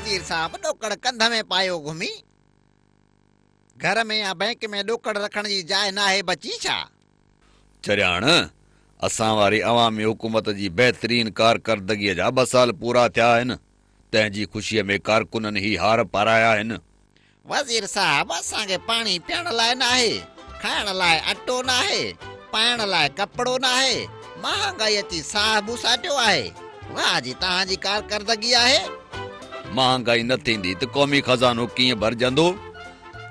وزير صاحب ڏوڪڙ ڪنڌ ۾ پايو گهمي. گهر ۾ يا بئنڪ ۾ ڏوڪڙ رکڻ جي جاء ناهي بچي ڇا؟ چرياڻ، اسان واري عوامي حڪومت جي بهترين ڪارڪردگيء جا ٻه سال پورا ٿيا آهن، تنهن جي خوشيء ۾ ڪارڪنن هي هار پارايا آهن. وزير صاحب اسان کي پاڻي پيئڻ لاء ناهي، کائڻ لاء اٽو ناهي، پائڻ لاء ڪپڙو ناهي، مهانگائي اچي ساهه ٻوساٽيو آهي، واهه جي توهان جي ڪارڪردگي آهي. مهانگائي نه ٿيندي ته قومي خزانو ڪيئن ڀرجندو؟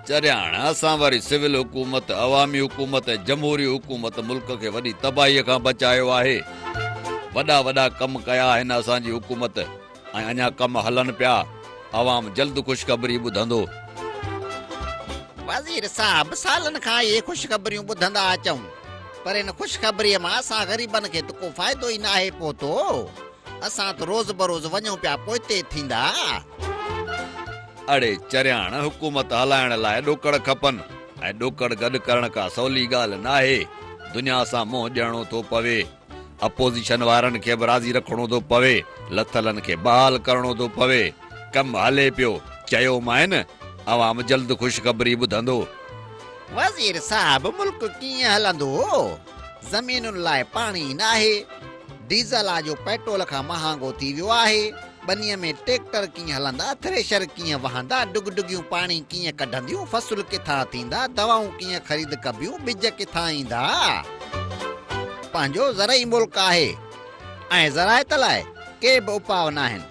چرياڻ، اسان واري سول حڪومت، عوامي حڪومت ۽ جمهوري حڪومت ملڪ کي وڏي تباهيء کان بچايو آهي. وڏا وڏا ڪم ڪيا آهن اسان جي حڪومت ۽ اڃا ڪم هلن پيا. عوام جلد خوشخبري ٻڌندو. وزير صاحب سالن کان اهي خوشخبريون ٻڌندا اچون پر ان خوشخبريء مان اسان غريبن کي ته ڪو فائدو ئي ناهي پهتو. اسان ته روز بروز وڃون پيا پوئتي ٿيندا. اڙي چرياڻ حڪومت هلائڻ لاء ڏوڪڙ کپن ۽ ڏوڪڙ گڏ ڪرڻ ڪا سولي ڳالهه ناهي، دنيا سان منهن ڏيڻو ٿو پوي، اپوزيشن وارن کي به راضي رکڻو ٿو پوي، لٿلن کي بحال ڪرڻو ٿو پوي، ڪم هلي پيو، چيومانء نه عوام جلد خوشخبري ٻڌندو. وزير صاحب ملڪ ڪيئن هلندو؟ زمينن لاء پاڻي ناهي، ڊيزل آ جو پيٽرول کان مهانگو ٿي ويو آهي، ٻنيء ۾ ٽيڪٽر ڪيئن هلندا، ٿريشر ڪيئن وهندا، ڊگڊگيون پاڻي ڪيئن ڪڍنديون، فصل ڪٿان ٿيندا، دوائون ڪيئن خريد ڪبيون، ٻج ڪٿان ايندا. پنهنجو زرعي ملڪ آهي ۽ زراعت لاء ڪي به اپاء ناهن،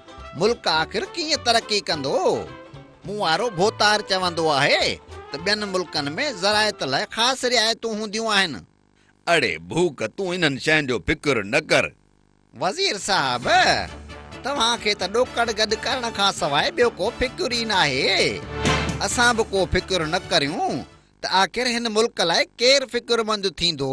ملڪ آخر ڪيئن ترقي ڪندو؟ مون وارو ڀوتار چوندو آهي ته ٻين ملڪن ۾ زراعت لاء خاص رعايتون هونديون آهن. اڙي ڀوڪ تون انهن شين جو فڪر نه ڪر. وزير صاحب، توهان کي ته ڏوڪڙ گڏ ڪرڻ کان سواء ٻيو ڪو فڪر ئي ناهي. اسان به ڪو فڪر نه ڪريون ته آخر هن ملڪ لاء ڪير فڪرمند ٿيندو؟